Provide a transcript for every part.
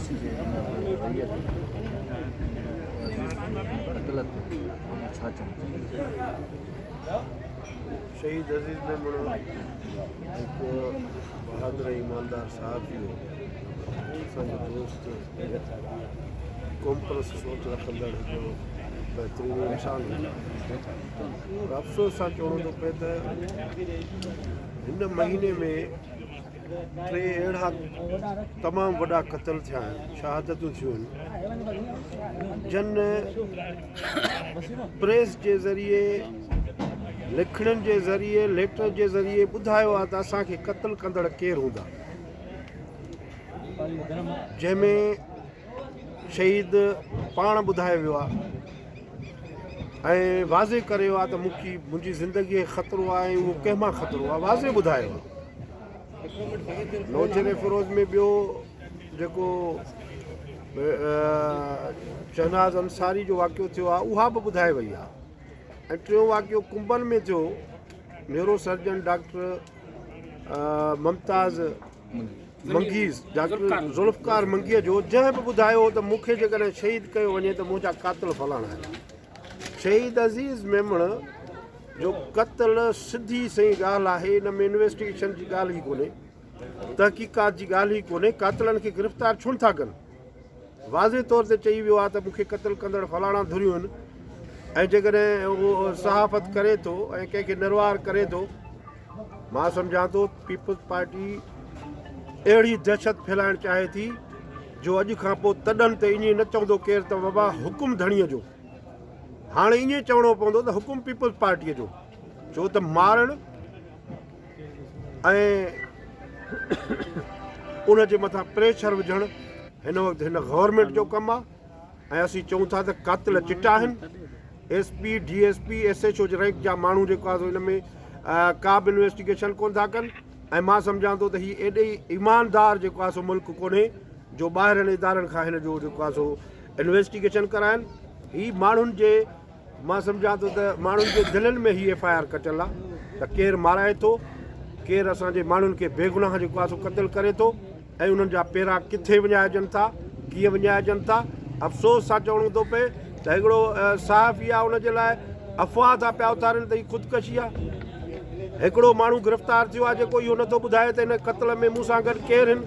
جي ان رويي تي عزيز جي قتل تي اوهان ڇا چوڻ چاهيندا؟ شهيد عزيز ميمڻ هڪ بهادر ۽ ايماندار صحافي هو. اسان جو دوست قومپرست سوچ رکندڙ هڪڙو بهترين انسان هو. پر افسوس سان چوڻو ٿو پئي ته هن مهيني ۾ ٽي اهڙا تمام وڏا قتل ٿيا آهن، شهادتون ٿيون آهن، جن پريس جي ذريعي، لکڻين جي ذريعي، ليٽر جي ذريعي ٻڌايو آهي ته اسان کي قتل ڪندڙ ڪير هوندا، جنهن ۾ شهيد پاڻ ٻڌايو ويو آهي ۽ واضح ڪريو آهي ته مونکي منهنجي زندگي کي خطرو آهي ۽ اهو ڪنهن مان خطرو آهي واضح ٻڌايو آهي. نوشهري فيروز ۾ ٻيو جيڪو شهناز انصاري جو واقعو ٿيو آهي اها به ٻڌائي وئي آهي ۽ ٽيون واقعو ڪنبن ۾ ٿيو neuro surgeon doctor Mumtaz Mangi doctor Zulfiqar منگيء جو جنهن به ٻڌايو هو ته مون کي جيڪڏهن شهيد ڪيو وڃي ته منهنجا قاتل فلاڻا آهن. شهيد عزيز ميمڻ جو قتل سڌي سئين ڳالهه آهي ان ۾ انويسٽيگيشن جي ڳالهه ئي ڪونهي، تحقيقات جي ڳالهه ئي ڪونهي، قاتلن کي گرفتار ڇو نٿا ڪن؟ واضح طور تي چئي ويو آهي ته مون کي قتل ڪندڙ فلاڻا ڌريون آهن ۽ جيڪڏهن اهو صحافت ڪري ٿو ۽ ڪنهن کي نروار ڪري ٿو مان سمجهان ٿو پيپلز پارٽي اهڙي دهشت ڦهلائڻ چاهي ٿي جو اڄ کان پوء تڏن تي ائين نه چوندو ڪير ته بابا حڪم ڌڻيء جو هاڻي ائين چوڻو پوندو ته حڪم پيپلز پارٽيء جو ڇو ته مارڻ ۽ ان جي مٿان پريشر وجهڻ هن وقت هن گورنمينٽ جو ڪم آهي ۽ اسين چئون ٿا ته قاتل چٽا آهن S P D S P S H O rank جا ماڻهو جيڪو آهي سو ان ۾ ڪا به انويسٽيگيشن ڪونه ٿا ڪن ۽ مان سمجهان ٿو ته هي ايڏي ايماندار جيڪو آهي سو ملڪ ڪونهي جو ٻاهرين ادارن کان هن جو جيڪو آهي سو انويسٽيگيشن ڪرائن هي ماڻهن جي مان سمجهان ٿو ته ماڻهن جي دلين ۾ هي ايف I R ڪٽيل آهي ته ڪير مارائي ٿو، ڪير اسان جي ماڻهن کي بيگناهه جيڪو آهي سو قتل ڪري ٿو ۽ انهن جا پيرا ڪٿي وڃائجن ٿا، ڪيئن وڃائجن ٿا. افسوس سان چوڻو ٿو پئي ته هڪڙو صحافي آهي ان جي لاء افواهه ٿا پيا اٿارين ته هي خودڪشي آهي. هڪڙو ماڻهو گرفتار ٿيو آهي جيڪو اهو نٿو ٻڌائي ته هن قتل ۾ مون سان گڏ ڪير هن.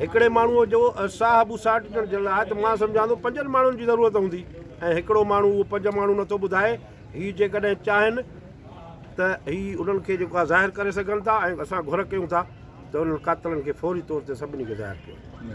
هڪڙي ماڻهوء جو ساهه ٻوساٽجڻ جي لاء ته مان سمجهان ٿو پنجن ماڻهن جي ضرورت هوندي. ۽ هڪڙو ماڻهو اهو پنج ماڻهو نٿو ٻڌائي، هي جيڪڏهن چاهين ته هي انهن کي جيڪو آهي ظاهر ڪري سگهن ٿا ۽ اسان گهر ڪيون ٿا ته انهن قاتلن کي فوري طور تي سڀني کي ظاهر ڪيو وڃي.